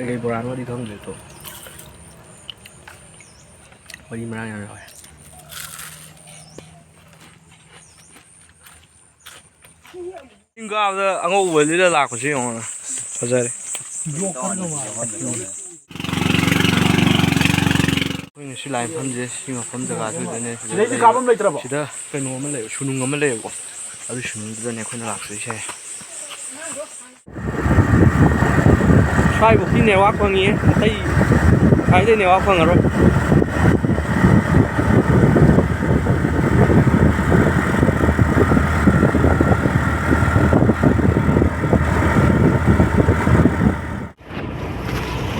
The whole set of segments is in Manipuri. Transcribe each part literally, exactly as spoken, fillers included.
ꯀꯩꯀꯩ ꯕꯣꯔꯥꯅꯣꯗꯤ ꯈꯪꯗ꯭ꯔꯦ ꯑꯗꯣ꯫ ꯃꯔꯤ ꯃꯔꯥꯡ ꯌꯥꯝ ꯌꯥꯎꯋꯦ꯫ ꯆꯤꯡ ꯀꯥꯕꯗ ꯑꯉꯧꯕ ꯂꯤꯠꯂ ꯂꯥꯛꯄꯁꯤ ꯌꯦꯡꯉꯣ꯫ ꯐꯖꯔꯦ꯫ ꯑꯩꯈꯣꯏ ꯉꯁꯤ ꯂꯥꯛꯏ ꯃꯐꯝꯁꯦ ꯁꯤ ꯃꯐꯝ ꯖꯒꯥꯁꯤꯗꯅꯦ꯫ ꯁꯤꯗꯩꯗꯤ ꯀꯥꯐꯝ ꯂꯩꯇ꯭ꯔꯕꯣ? ꯁꯤꯗ ꯀꯩꯅꯣ ꯑꯃ ꯂꯩꯕ, ꯁꯨꯅꯨꯡ ꯑꯃ ꯂꯩꯌꯦꯕꯀꯣ꯫ ꯑꯗꯨ ꯁꯨꯅꯨꯡꯗꯨꯗꯅꯦ ꯑꯩꯈꯣꯏꯅ ꯂꯥꯛꯇꯣꯏꯁꯦ꯫ ꯁ꯭ꯋꯥꯏꯐꯧꯗꯤ ꯅꯦꯠꯋꯥꯛ ꯐꯪꯉꯤ, ꯑꯇꯩ ꯁ꯭ꯋꯥꯏꯗꯩ ꯅꯦꯠꯋꯥꯛ ꯐꯪꯉꯔꯣꯏ꯫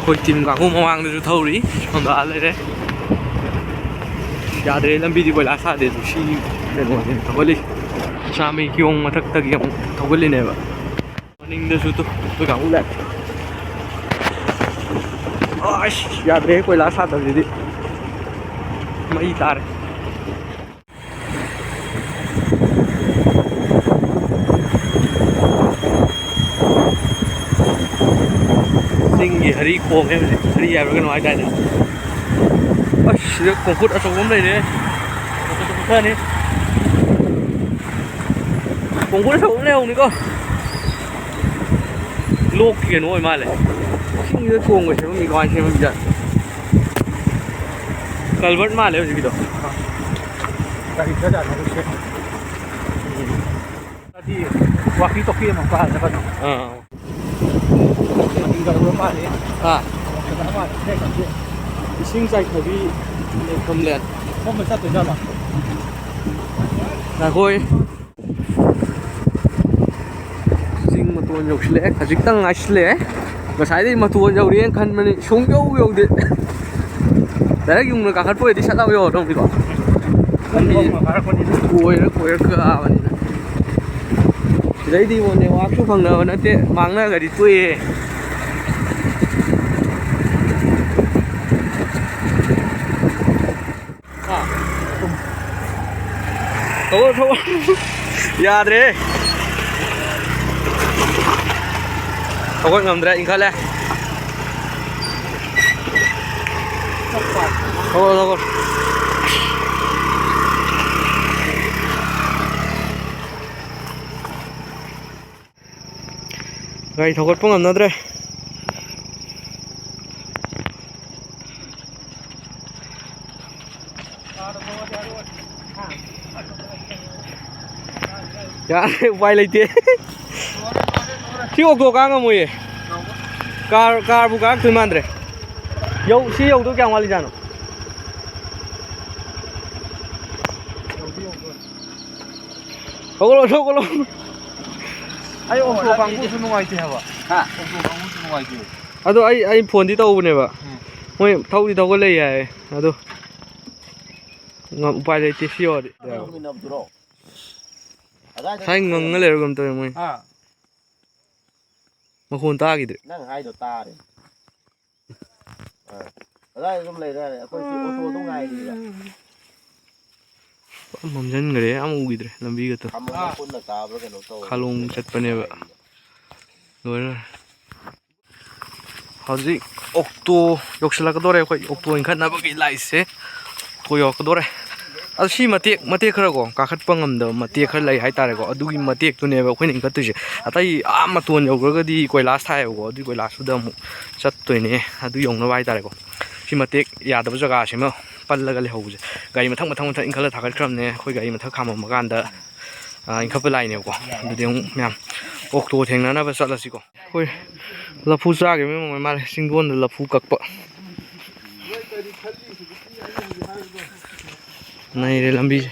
ꯑꯩꯈꯣꯏ ꯇꯤꯝ ꯀꯥꯡꯕꯨ ꯃꯃꯥꯡꯗꯁꯨ ꯊꯧꯔꯤ, ꯁꯣꯝꯗ ꯑꯥ ꯂꯩꯔꯦ꯫ ꯌꯥꯗ꯭ꯔꯦ, ꯂꯝꯕꯤꯗꯤ ꯀꯣꯏꯂꯥꯁ ꯊꯥꯗꯦ꯫ ꯑꯗꯨ ꯁꯤ ꯀꯩꯅꯣꯁꯦ ꯊꯧꯒꯠꯂꯤ, ꯆꯥꯃꯩ ꯀꯤꯌꯣꯡ ꯃꯊꯛꯇꯒꯤ ꯑꯃꯨꯛ ꯊꯧꯒꯠꯂꯤꯅꯦꯕ꯫ ꯃꯅꯤꯡꯗꯁꯨ ꯇꯨ, ꯑꯩꯈꯣꯏ ꯀꯥꯡꯕꯨ ꯂꯥꯛꯑꯦ꯫ ꯑꯁ, ꯌꯥꯗ꯭ꯔꯦ, ꯀꯣꯏꯂꯥꯁ ꯊꯥꯗꯕꯁꯤꯗꯤ ꯃꯩ ꯇꯥꯔꯦ꯫ ꯆꯤꯡꯒꯤ ꯍꯔꯤ ꯈꯣꯡꯉꯦ ꯍꯧꯖꯤꯛ, ꯍꯔꯤ ꯍꯥꯏꯕ꯭ꯔꯥ ꯀꯩꯅꯣ ꯍꯥꯏꯗꯥꯏꯅꯦ? ꯑꯁ, ꯁꯤꯗ ꯀꯣꯡꯐꯨꯠ ꯑꯆꯧꯕ ꯑꯃ ꯂꯩꯔꯦ꯫ ꯀꯣꯡꯐꯨꯠ ꯑꯆꯧꯕ ꯑꯃ ꯂꯩꯍꯧꯅꯤꯀꯣ꯫ ꯂꯣꯛꯀꯤ ꯀꯩꯅꯣ ꯑꯣꯏ ꯃꯥꯜꯂꯦ꯫ ꯏꯁꯤꯡꯁꯤꯗ ꯇꯣꯡꯕ ꯁꯦꯝꯃꯝꯃꯤ, ꯀꯃꯥꯏꯅ ꯁꯦꯝꯃꯝꯃꯤꯖꯥꯠꯅꯣ? ꯀꯜꯚꯔꯠ ꯃꯥꯜꯂꯦ ꯍꯧꯖꯤꯛꯀꯤꯗꯣ꯫ ꯒꯥꯔꯤ ꯆꯠ ꯌꯥꯅꯕ ꯁꯦꯝꯃꯤ꯫ ꯍꯥꯏꯗꯤ ꯋꯥꯀꯤ ꯇꯣꯀꯤ ꯑꯃ ꯄꯥꯏꯔꯒ ꯀꯩꯅꯣ꯫ ꯑꯥ꯫ ꯃꯅꯤꯡꯗ ꯍꯧꯔ ꯃꯥꯜꯂꯦ꯫ ꯑꯥ꯫ ꯐꯖꯅ ꯃꯥꯜꯂꯦ, ꯁꯦ ꯈꯪꯗꯦ꯫ ꯏꯁꯤꯡ ꯆꯥꯏꯊꯕꯤ ꯂꯩꯐꯝꯂꯦꯟ꯫ ꯁꯣꯝꯗ ꯆꯠꯇꯣꯏꯖꯥꯠꯂꯣ? ꯉꯥꯏꯈꯣꯏ꯫ ꯆꯤꯡ ꯃꯇꯣꯟ ꯌꯧꯁꯤꯜꯂꯛꯑꯦ, ꯈꯖꯤꯛꯇꯪ ꯉꯥꯏꯁꯤꯜꯂꯛꯑꯦ꯫ ꯉꯁꯥꯏꯗꯩ ꯃꯇꯣꯟ ꯌꯧꯔꯦꯅ ꯈꯟꯕꯅꯤ, ꯁꯨꯡꯌꯧ ꯌꯧꯗꯦ꯫ ꯗꯥꯏꯔꯦꯛ ꯌꯨꯡꯅ ꯀꯥꯈꯠꯄ ꯑꯣꯏꯔꯗꯤ ꯁꯠ ꯂꯥꯎ ꯌꯧꯔꯗꯧꯅꯤꯀꯣ꯫ ꯂꯝꯕꯤ ꯀꯣꯏꯔ ꯀꯣꯏꯔ ꯀꯥꯕꯅꯤꯅ꯫ ꯁꯤꯗꯩꯗꯤ ꯏꯕꯣ ꯅꯦꯠꯋꯥꯛꯁꯨ ꯐꯪꯅꯕ ꯅꯠꯇꯦ, ꯃꯥꯡꯅꯒ꯭ꯔꯗꯤ ꯇꯣꯛꯑꯦ꯫ ꯊꯧꯒꯠꯂꯣ, ꯊꯧꯒꯠꯂꯣ꯫ ꯌꯥꯗ꯭ꯔꯦ꯫ ꯊꯧꯒꯠ ꯉꯝꯗ꯭ꯔꯦ, ꯏꯟꯈꯠꯂꯦ꯫ ꯊꯧꯒꯠꯂꯣ, ꯊꯧꯒꯠꯂꯣ꯫ ꯒꯥꯔꯤ ꯊꯧꯒꯠꯄ ꯉꯝꯅꯗ꯭ꯔꯦ꯫ ꯌꯥꯔꯦ, ꯎꯄꯥꯏ ꯂꯩꯇꯦ꯫ ꯁꯤ ꯑꯣꯛꯇꯣ ꯀꯥ ꯉꯝꯃꯣꯏꯌꯦ꯫ ꯀꯥꯔ, ꯀꯥꯔꯕꯨ ꯀꯥꯔꯛꯇꯣꯏ ꯃꯥꯟꯗ꯭ꯔꯦ꯫ ꯌꯧ-, ꯁꯤ ꯌꯧꯗꯧ ꯀꯌꯥꯝ ꯋꯥꯠꯂꯤꯖꯥꯠꯅꯣ? ꯍꯧꯒꯠꯂꯣ, ꯍꯧꯒꯠꯂꯣ꯫ ꯑꯩ ꯑꯣꯛꯇꯣ ꯀꯥꯡꯕꯨꯁꯨ ꯅꯨꯡꯉꯥꯏꯇꯦ ꯍꯥꯏꯕ꯫ ꯍꯥ? ꯑꯣꯛꯇꯣ ꯀꯥꯡꯕꯨꯁꯨ ꯅꯨꯡꯉꯥꯏꯇꯦ꯫ ꯑꯗꯣ ꯑꯩ, ꯑꯩ ꯐꯣꯟꯗꯤ ꯇꯧꯕꯅꯦꯕ꯫ ꯎꯝ꯫ ꯃꯣꯏ ꯊꯧꯗꯤ ꯊꯧꯒꯠꯂꯛꯏ ꯍꯥꯏꯌꯦ꯫ ꯑꯗꯣ ꯉꯝ-, ꯎꯄꯥꯏ ꯂꯩꯇꯦ ꯁꯤ ꯌꯧꯔꯗꯤ꯫ ꯂꯧꯃꯤꯟꯅꯕꯗꯨꯔꯣ? ꯑꯗꯥꯏꯗ ꯉꯁꯥꯏ ꯑꯗꯨꯝ ꯉꯪꯉ ꯂꯩꯔꯕ ꯀꯩꯅꯣꯝ ꯇꯧꯋꯦ ꯃꯣꯏ꯫ ꯍꯥ? ꯃꯈꯣꯟ ꯇꯥꯈꯤꯗ꯭ꯔꯦ꯫ ꯅꯪ ꯍꯥꯏꯗꯣ ꯇꯥꯔꯦ꯫ ꯑꯥ꯫ ꯑꯗꯥꯏꯗ ꯑꯗꯨꯝ ꯂꯩꯔꯦ꯫ ꯑꯩꯈꯣꯏ ꯁꯤ ꯑꯣꯇꯣꯗꯣ ꯉꯥꯏꯔꯤꯕ꯫ ꯄꯨꯔꯥ ꯃꯝꯁꯤꯟꯈ꯭ꯔꯦ, ꯑꯃ ꯎꯈꯤꯗ꯭ꯔꯦ ꯂꯝꯕꯤꯒꯗꯣ꯫ ꯑꯃꯨꯛ ꯄꯨꯟꯅ ꯀꯥꯕ꯭ꯔꯥ ꯀꯩꯅꯣ ꯇꯧꯔꯦ꯫ ꯈꯥꯂꯣꯡ ꯆꯠꯄꯅꯦꯕ꯫ ꯂꯣꯏꯔꯦ꯫ ꯍꯧꯖꯤꯛ ꯑꯣꯛꯇꯣ ꯌꯧꯁꯤꯜꯂꯛꯀꯗꯣꯔꯦ꯫ ꯑꯩꯈꯣꯏ ꯑꯣꯛꯇꯣ ꯏꯟꯈꯠꯅꯕꯒꯤ ꯂꯥꯏꯟꯁꯦ꯫ ꯑꯣꯛꯇꯣ ꯌꯧꯔꯛꯀꯗꯣꯔꯦ꯫ ꯑꯗꯣ ꯁꯤ ꯃꯇꯦꯛ, ꯃꯇꯦꯛ ꯈꯔ ꯀꯣ ꯀꯥꯈꯠꯄ ꯉꯝꯗꯕ ꯃꯇꯦꯛ ꯈꯔ ꯂꯩ ꯍꯥꯏꯇꯥꯔꯦꯀꯣ꯫ ꯑꯗꯨꯒꯤ ꯃꯇꯦꯛꯇꯨꯅꯦꯕ ꯑꯩꯈꯣꯏꯅ ꯏꯟꯈꯠꯇꯣꯏꯁꯦ꯫ ꯑꯇꯩ ꯑꯥ ꯃꯇꯣꯟ ꯌꯧꯈ꯭ꯔꯒꯗꯤ ꯀꯣꯏꯂꯥꯁ ꯊꯥꯏꯌꯦꯕꯀꯣ꯫ ꯑꯗꯨꯒꯤ ꯀꯣꯏꯂꯥꯁꯇꯨꯗ ꯑꯃꯨꯛ ꯆꯠꯇꯣꯏꯅꯦ꯫ ꯑꯗꯨ ꯌꯧꯅꯕ ꯍꯥꯏꯇꯥꯔꯦꯀꯣ꯫ ꯁꯤ ꯃꯇꯦꯛ ꯌꯥꯗꯕ ꯖꯒꯥꯁꯤꯃ ꯄꯜꯂꯒ ꯂꯩꯍꯧꯕꯁꯦ꯫ ꯒꯥꯔꯤ ꯃꯊꯪ, ꯃꯊꯪ, ꯃꯊꯪ ꯏꯟꯈꯠꯂ ꯊꯥꯒꯠꯈ꯭ꯔꯕꯅꯦ꯫ ꯑꯩꯈꯣꯏ ꯒꯥꯔꯤ ꯃꯊꯛ ꯈꯥꯝꯃꯝꯕ ꯀꯥꯟꯗ, ꯑ, ꯏꯟꯈꯠꯄ ꯂꯥꯏꯅꯦꯕꯀꯣ꯫ ꯑꯗꯨꯗꯤ ꯑꯃꯨꯛ ꯃꯌꯥꯝ ꯑꯣꯛꯇꯣ ꯊꯦꯡꯅꯅꯕ ꯆꯠꯂꯁꯤꯀꯣ꯫ ꯑꯩꯈꯣꯏ ꯂꯐꯨ ꯆꯥꯈꯤꯕ ꯃꯃꯥꯏ ꯃꯥꯜꯂꯦ꯫ ꯆꯤꯡꯗꯣꯟꯗ ꯂꯐꯨ ꯀꯛꯄ꯫ ꯅꯩꯔꯦ ꯂꯝꯕꯤꯁꯦ꯫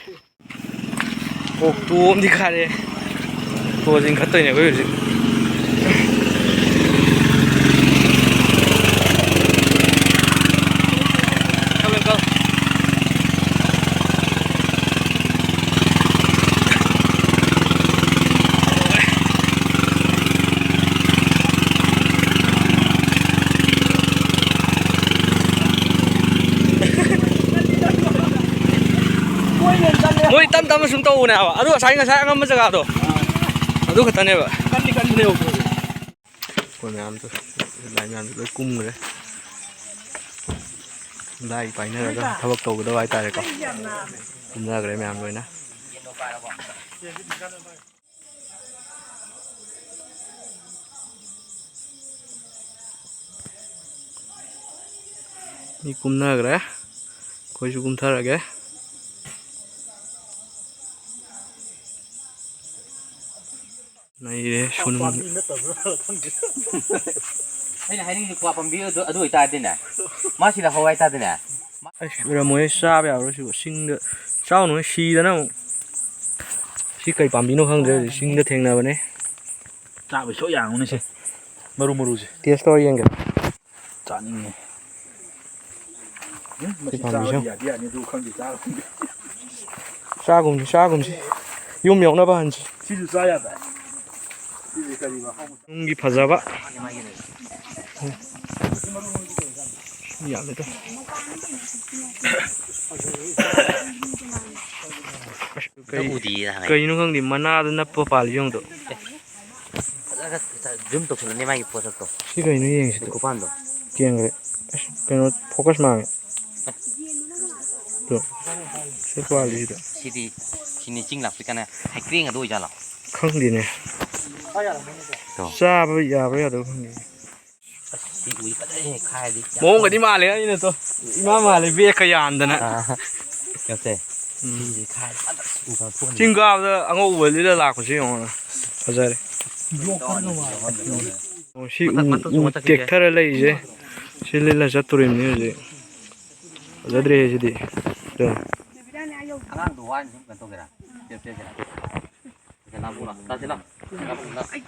ꯑꯣꯛꯇꯣ ꯑꯃꯗꯤ ꯈꯥꯔꯦ꯫ ꯑꯣꯛꯇꯣꯁꯤ ꯏꯟꯈꯠꯇꯣꯏꯅꯦ ꯑꯩꯈꯣꯏ ꯍꯧꯖꯤꯛ꯫ ꯃꯣꯏ ꯇꯞ ꯇꯞꯅ ꯁꯨꯝ ꯇꯧꯕꯅꯦ ꯍꯥꯏꯕ꯫ ꯑꯗꯨ ꯉꯁꯥꯏ, ꯉꯁꯥꯏ ꯑꯉꯝꯕ ꯖꯒꯥꯗꯣ, ꯑꯗꯨ ꯈꯛꯇꯅꯦꯕ꯫ ꯀꯟꯗꯤ ꯀꯟꯕꯅꯦ ꯑꯣꯛꯇꯣꯁꯦ꯫ ꯑꯩꯈꯣꯏ ꯃꯌꯥꯝꯗꯣ, ꯂꯥꯏ ꯃꯌꯥꯝꯗꯣ ꯂꯣꯏ ꯀꯨꯝꯈ꯭ꯔꯦ꯫ ꯂꯥꯏ ꯄꯥꯏꯅꯔꯒ ꯊꯕꯛ ꯇꯧꯒꯗꯕ ꯍꯥꯏꯇꯥꯔꯦꯀꯣ꯫ ꯀꯨꯝꯅꯈ꯭ꯔꯦ ꯃꯌꯥꯝ ꯂꯣꯏꯅ꯫ ꯃꯤ ꯀꯨꯝꯅꯈ꯭ꯔꯦ, ꯑꯩꯈꯣꯏꯁꯨ ꯀꯨꯝꯊꯔꯒꯦ꯫ ꯅꯩꯔꯦ ꯁꯨꯅꯨ꯫ ꯑꯩꯅ ꯍꯥꯏꯅꯤꯡꯉꯤꯁꯦ ꯀ꯭ꯋꯥ ꯄꯥꯝꯕꯤ ꯑꯗꯨ, ꯑꯗꯨ ꯑꯣꯏꯇꯥꯔꯗꯤꯅꯦ, ꯃꯥ ꯁꯤꯗ ꯍꯧ ꯍꯥꯏꯇꯥꯔꯗꯤꯅꯦ꯫ ꯑꯁ, ꯑꯣꯏꯔꯝꯃꯣꯏꯍꯦ, ꯆꯥꯕ ꯌꯥꯔꯣꯏ ꯁꯤꯕꯨ꯫ ꯁꯤꯡꯗ ꯆꯥꯎꯅꯨꯍꯦ, ꯁꯤꯗꯅ ꯑꯃꯨꯛ꯫ ꯁꯤ ꯀꯩ ꯄꯥꯝꯕꯤꯅꯣ ꯈꯪꯗ꯭ꯔꯦ, ꯍꯧꯖꯤꯛ ꯆꯤꯡꯗ ꯊꯦꯡꯅꯕꯅꯦ꯫ ꯆꯥꯕꯩ ꯁꯣꯛ ꯌꯥꯔꯝꯒꯅꯤ ꯁꯦ, ꯃꯔꯨ ꯃꯔꯨꯁꯦ꯫ ꯇꯦꯁ ꯇꯧꯔ ꯌꯦꯡꯒꯦ꯫ ꯆꯥꯅꯤꯡꯉꯦ꯫ ꯎꯝ, ꯃꯁꯤ ꯁꯤ ꯄꯥꯝꯕꯤꯁꯦ ꯆꯥꯕꯗꯤ ꯌꯥꯗꯤ ꯌꯥꯅꯤ, ꯑꯗꯨ ꯈꯪꯗꯦ, ꯆꯥꯕ ꯈꯪꯗꯦ꯫ ꯆꯥꯒꯨꯝꯁꯤ, ꯆꯥꯒꯨꯝꯁꯤ꯫ ꯌꯨꯝ ꯌꯧꯅꯕ ꯍꯟꯁꯤ꯫ ꯁꯤꯁꯨ ꯆꯥ ꯌꯥꯗꯥꯏ? ꯁꯤꯁꯦ ꯀꯔꯤ ꯃꯐꯝ? ꯅꯨꯡꯒꯤ ꯐꯖꯕ꯫ ꯌꯥꯝꯃꯦꯗ꯫ ꯑꯁ, ꯀꯩ-, ꯎꯗꯤꯌꯦ ꯍꯥꯏ꯫ ꯀꯩꯅꯣ ꯈꯪꯗꯦ, ꯃꯅꯥꯗ ꯅꯞꯄ ꯄꯥꯜꯂꯤ ꯌꯦꯡꯉꯨꯗꯣ꯫ ꯐꯖꯅ ꯖꯨꯝ ꯇꯧꯁꯤꯜꯂꯅꯤ ꯃꯥꯒꯤ ꯄꯣꯠꯁꯛꯇꯣ꯫ ꯁꯤ ꯀꯩꯅꯣ ꯌꯦꯡꯁꯤꯗꯣ꯫ ꯈꯨꯄꯥꯟꯗꯣ꯫ ꯀꯦꯟꯈ꯭ꯔꯦ꯫ ꯑꯁ, ꯀꯩꯅꯣ, ꯐꯣꯀꯁ ꯃꯥꯡꯉꯦ꯫ ꯇꯣ꯫ ꯁꯤ ꯄꯥꯜꯂꯤꯁꯤꯗ꯫ ꯁꯤꯗꯤ, ꯁꯤꯅꯤ ꯆꯤꯡ ꯂꯥꯛꯄꯩ ꯀꯥꯟꯅ ꯍꯩꯀ꯭ꯔꯦꯡ ꯑꯗꯨ ꯑꯣꯏꯖꯥꯠꯂꯣ? ꯈꯪꯗꯦꯅꯦ꯫ ꯇꯣ꯫ ꯆꯥꯕ ꯌꯥꯕ꯭ꯔꯥ ꯌꯥꯗꯕ꯭ꯔꯥ ꯈꯪꯗꯦ꯫ ꯑꯁ, ꯁꯤ ꯎꯏ ꯐꯖꯅ ꯍꯦꯛ ꯈꯥꯏꯔꯗꯤ ꯌꯥꯝ ꯃꯑꯣꯡꯒꯗꯤ ꯐꯖꯅꯤ꯫ ꯃꯥꯜꯂꯦ ꯑꯩꯅ ꯇꯣ꯫ ꯏꯃꯥ ꯃꯥꯜꯂꯦ ꯕꯦꯛꯀ ꯌꯥꯟꯗꯅ꯫ ꯑꯥ, ꯌꯦꯡꯁꯦ꯫ ꯎꯝ꯫ ꯁꯤꯁꯦ ꯈꯥꯏꯔꯗꯤ ꯐꯖꯅ ꯎ ꯈꯔ ꯊꯣꯛꯍꯟꯕ꯫ ꯆꯤꯡ ꯀꯥꯕꯗ ꯑꯉꯧꯕ ꯂꯤꯠꯂ ꯂꯥꯛꯄꯁꯦ ꯌꯦꯡꯉꯣ꯫ ꯐꯖꯔꯦ꯫ ꯑꯣ, ꯁꯤ ꯃꯊꯛ, ꯎ, ꯃꯊꯛꯁꯨ ꯎ ꯃꯊꯛꯀꯤꯁꯦ꯫ ꯇꯦꯛꯊꯔ ꯂꯩꯔꯤꯁꯦ꯫ ꯁꯤ ꯂꯤꯠꯂ ꯆꯠꯇꯣꯔꯤꯕꯅꯤ ꯍꯧꯖꯤꯛ꯫ ꯐꯖꯗ꯭ꯔꯦ ꯁꯤꯗꯤ꯫ ꯑꯉꯥꯡꯗꯣ ꯋꯥꯅ ꯁꯨꯝ ꯀꯩꯅꯣ ꯇꯧꯒꯦꯔꯥ? ꯆꯦꯞ ꯆꯦꯞ ꯆꯦꯞ꯫ ꯂꯥꯛꯑꯣ, ꯂꯥꯛꯑꯣ꯫ ꯇꯥꯁꯤ ꯂꯥꯛꯑꯣ꯫ ꯂꯥꯛꯑꯣ, ꯂꯥꯛꯑꯣ꯫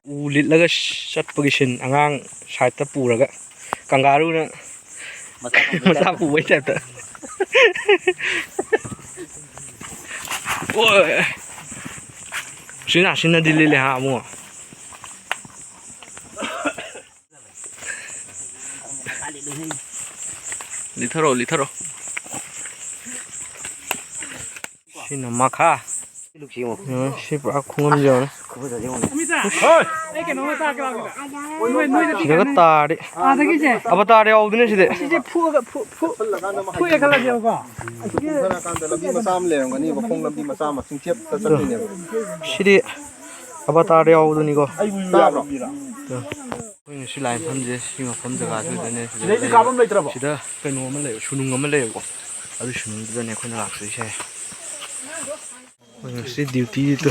ꯎ ꯂꯤꯠꯂꯒ ꯆꯠꯄꯒꯤ ꯁꯤꯟ, ꯑꯉꯥꯡ ꯁꯥꯏꯠꯇ ꯄꯨꯔꯒ, ꯀꯪꯒꯥꯔꯨꯅ ꯃꯆꯥ ꯄꯨꯕꯩ ꯃꯆꯥ ꯇꯥꯏꯞꯇ꯫ ꯄꯨꯕꯩ ꯇꯥꯏꯞꯇ꯫ ꯑꯣꯏ꯫ ꯁꯤꯅ, ꯁꯤꯅꯗꯤ ꯂꯤꯜꯂꯦ ꯍꯥ ꯑꯃꯨꯛ꯫ ꯂꯤꯊꯔꯣ, ꯂꯤꯊꯔꯣ꯫ ꯁꯤꯅ ꯃꯈꯥ꯫ ꯎꯝ, ꯁꯤ ꯄꯨꯔꯥ ꯈꯨꯉꯝꯁꯦ ꯌꯦꯡꯉꯨꯅꯦ꯫ ꯁꯤꯗꯒ ꯇꯥꯔꯗꯤ꯫ ꯑꯕꯇꯥꯔ ꯌꯥꯎꯗꯣꯏꯅꯦ ꯁꯤꯗꯤ꯫ ꯁꯤꯁꯦ ꯐꯨꯑꯒ, ꯐꯨ-, ꯐꯨ-, ꯐꯨꯑꯦ ꯈꯜꯂꯁꯦꯕꯀꯣ꯫ ꯂꯝꯕꯤ ꯃꯆꯥ ꯑꯃ ꯂꯩꯔꯝꯒꯅꯤ, ꯃꯈꯣꯡ ꯂꯝꯕꯤ ꯃꯆꯥ ꯑꯃ ꯆꯤꯡꯆꯦꯞꯇ ꯆꯠꯇꯣꯏꯅꯦꯕ꯫ ꯁꯤꯗꯤ ꯑꯕꯇꯥꯔꯗ ꯌꯥꯎꯕꯗꯨꯅꯤꯀꯣ꯫ ꯇꯥꯕ꯭ꯔꯣ? ꯑꯩꯈꯣꯏ ꯉꯁꯤ ꯂꯥꯏ ꯃꯐꯝꯁꯦ ꯁꯤ ꯃꯐꯝ ꯖꯒꯥꯁꯤꯗꯅꯦ꯫ ꯁꯤꯗꯩꯗꯤ ꯀꯥꯞꯐꯝ ꯂꯩꯇ꯭ꯔꯕꯣ? ꯁꯤꯗ ꯀꯩꯅꯣ ꯑꯃ ꯂꯩ, ꯁꯨꯅꯨꯡ ꯑꯃ ꯂꯩꯌꯦꯕꯀꯣ꯫ ꯑꯗꯨ ꯁꯨꯅꯨꯡꯗꯨꯗꯅꯦ ꯑꯩꯈꯣꯏꯅ ꯂꯥꯛꯆꯔꯤꯁꯦ꯫ ꯑꯩꯈꯣꯏ ꯉꯁꯤ ꯗ꯭ꯌꯨꯇꯤꯗꯣ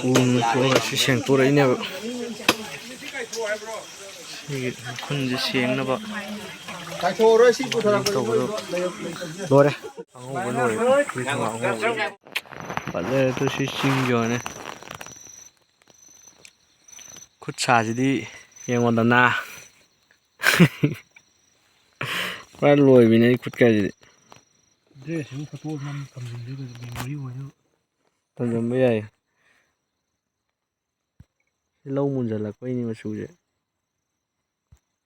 ꯄꯨꯡ ꯊꯣꯛꯑꯒ ꯁꯤ ꯁꯦꯡꯇꯣꯔꯛꯏꯅꯦꯕ꯫ ꯁꯤꯒꯤ ꯎꯐꯨꯟꯁꯦ ꯁꯦꯡꯅꯕ ꯇꯧꯕꯗꯣ ꯂꯣꯏꯔꯦ꯫ ꯑꯉꯧꯕ ꯂꯣꯏꯔꯦ꯫ ꯐꯨꯔꯤꯠ ꯈꯣꯡꯒ꯭ꯔꯥꯎ ꯑꯉꯧꯕ꯫ ꯐꯖꯔꯦ ꯇꯨ ꯁꯤ ꯆꯤꯡꯒꯤ ꯑꯣꯏꯅ꯫ ꯈꯨꯠ ꯁꯥꯁꯤꯗꯤ ꯌꯦꯡꯉꯣꯗꯅ꯫ ꯄꯨꯔꯥ ꯂꯣꯏꯕꯤꯅꯦ ꯑꯩ ꯈꯨꯠꯀꯥꯁꯤꯗꯤ꯫ ꯗ꯭ꯔꯦꯁꯁꯤꯕꯨ ꯐꯣꯇꯣ ꯅꯝ ꯊꯝꯖꯤꯟꯗꯣꯏꯕ ꯃꯦꯃꯣꯔꯤ ꯑꯣꯏꯅꯕ꯫ ꯊꯝꯖꯟꯕ ꯌꯥꯏ꯫ ꯁꯤ ꯂꯧ ꯃꯨꯟꯖꯜꯂꯛꯄꯩꯅꯤ ꯃꯆꯨꯁꯦ꯫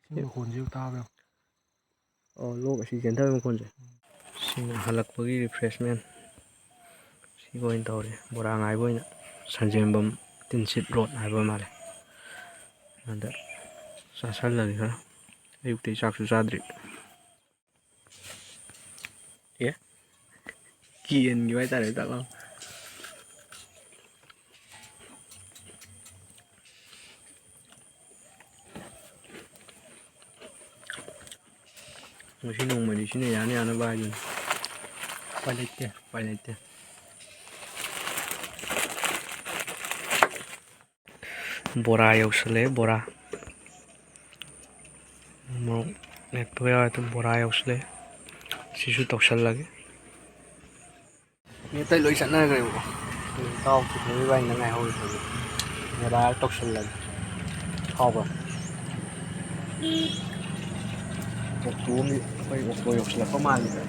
ꯏꯁꯤꯡ ꯃꯈꯣꯟꯁꯤꯕꯨ ꯇꯥꯕ꯭ꯔꯥ? ꯑꯣ, ꯂꯣꯛ ꯑꯁꯤ ꯆꯦꯟꯊꯕꯒꯤ ꯃꯈꯣꯟꯁꯦ꯫ ꯁꯤꯅ ꯍꯜꯂꯛꯄꯒꯤ refreshment꯫ ꯁꯤꯒ ꯑꯣꯏꯅ ꯇꯧꯔꯦ꯫ ꯕꯣꯔꯥ ꯉꯥꯏꯕ ꯑꯣꯏꯅ ꯁꯟꯖꯦꯝꯕꯝ ꯇꯤꯟꯁꯤꯠ ꯔꯣꯗ ꯍꯥꯏꯕ ꯃꯥꯜꯂꯦ꯫ ꯑꯗ ꯆꯥꯁꯜꯂꯒꯦ ꯈꯔ꯫ ꯑꯌꯨꯛꯇꯩ ꯆꯥꯛꯁꯨ ꯆꯥꯗ꯭ꯔꯤ꯫ ꯑꯦ? ꯀꯦꯟꯈꯤꯕ ꯍꯥꯏꯇꯥꯔꯦ ꯇꯥꯛ ꯂꯥꯎ꯫ ꯉꯁꯤ ꯅꯣꯡꯃꯗꯤ ꯁꯤꯅ ꯌꯥꯅ ꯌꯥꯅꯕ ꯍꯥꯏꯗꯨꯅꯤ꯫ ꯎꯄꯥꯏ ꯂꯩꯇꯦ꯫ ꯎꯄꯥꯏ ꯂꯩꯇꯦ꯫ ꯕꯣꯔꯥ ꯌꯧꯁꯜꯂꯛꯑꯦ, ꯕꯣꯔꯥ꯫ ꯃꯣꯔꯣꯛ ꯃꯦꯠꯄꯒ ꯌꯥꯎꯔꯦ, ꯑꯗꯨ ꯕꯣꯔꯥ ꯌꯧꯁꯜꯂꯛꯑꯦ꯫ ꯁꯤꯁꯨ ꯇꯧꯁꯜꯂꯒꯦ꯫ ꯃꯤ ꯑꯇꯩ ꯂꯣꯏ ꯆꯠꯅꯈ꯭ꯔꯦꯕꯀꯣ꯫ ꯏꯇꯥꯎ ꯊꯣꯏꯊꯣꯏ ꯏꯕꯥꯅꯤꯗ ꯉꯥꯏꯍꯧꯔꯤꯁꯦ ꯍꯧꯖꯤꯛ꯫ ꯕꯣꯔꯥ ꯇꯧꯁꯜꯂꯒꯦ꯫ ꯍꯥꯎꯕ꯭ꯔꯥ? ꯑꯣꯛꯇꯣ ꯑꯃꯗꯤ ꯑꯩꯈꯣꯏ ꯑꯣꯛꯇꯣ ꯌꯧꯁꯤꯜꯂꯛꯄ ꯃꯥꯜꯂꯤꯗ꯫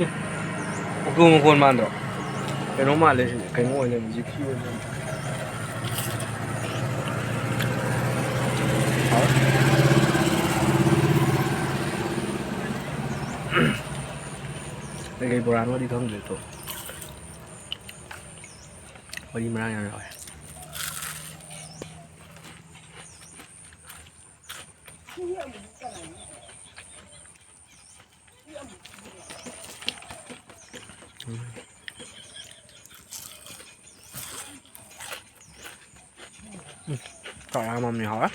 ꯑꯦ, ꯑꯣꯛꯇꯣ ꯃꯈꯣꯟ ꯃꯥꯟꯗ꯭ꯔꯣ? ꯀꯩꯅꯣ ꯃꯥꯜꯂꯦ ꯁꯤꯗꯤ, ꯀꯩꯅꯣ ꯑꯣꯏ ꯂꯩꯔꯝꯃꯦ, ꯖꯤꯞꯁꯤ ꯑꯣꯏ ꯂꯩꯔꯝꯃꯦ꯫ ꯀꯩꯀꯩ ꯕꯣꯔꯥꯅꯣꯗꯤ ꯈꯪꯗ꯭ꯔꯦ ꯇꯣ꯫ ꯃꯔꯤ ꯃꯔꯥꯡ ꯌꯥꯝ ꯌꯥꯎꯋꯦ꯫ ꯎꯝ꯫ ꯎꯝ꯫ ꯆꯥꯛ ꯂꯥꯝꯃꯝꯅꯤ ꯍꯥꯎꯔꯦ꯫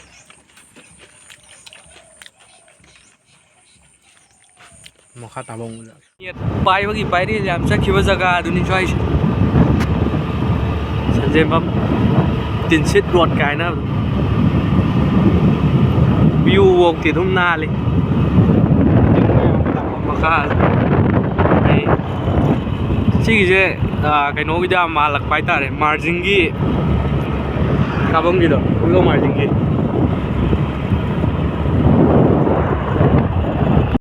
ꯃꯈꯥ ꯇꯥꯕ ꯑꯃꯨꯛ ꯎꯠꯂꯛꯑꯒꯦ꯫ ꯅꯦꯠ ꯄꯥꯏꯕꯒꯤ ꯄꯥꯏꯔꯦ ꯌꯥꯝ ꯆꯠꯈꯤꯕ ꯖꯒꯥꯗꯨꯅꯤ ꯁ꯭ꯋꯥꯏꯁꯦ꯫ ꯁꯟꯖꯦꯟꯕꯝ ꯇꯤꯟꯁꯤꯠ ꯔꯣꯗ ꯀꯥꯏꯅ ꯚ꯭ꯌꯨ ꯐꯧꯗꯤ ꯑꯗꯨꯝ ꯅꯥꯜꯂꯤ꯫ ꯃꯈꯥ ꯑꯩ ꯁꯤꯒꯤꯁꯦ, ꯑꯥ, ꯀꯩꯅꯣꯒꯤꯗ ꯌꯥꯝ ꯃꯥꯜꯂꯛꯄ ꯍꯥꯏꯇꯥꯔꯦ, ꯃꯥꯔꯖꯤꯡꯒꯤ ꯀꯥꯐꯝꯒꯤꯗꯣ, ꯈꯣꯡꯖꯣꯝ ꯃꯥꯔꯖꯤꯡꯒꯤ꯫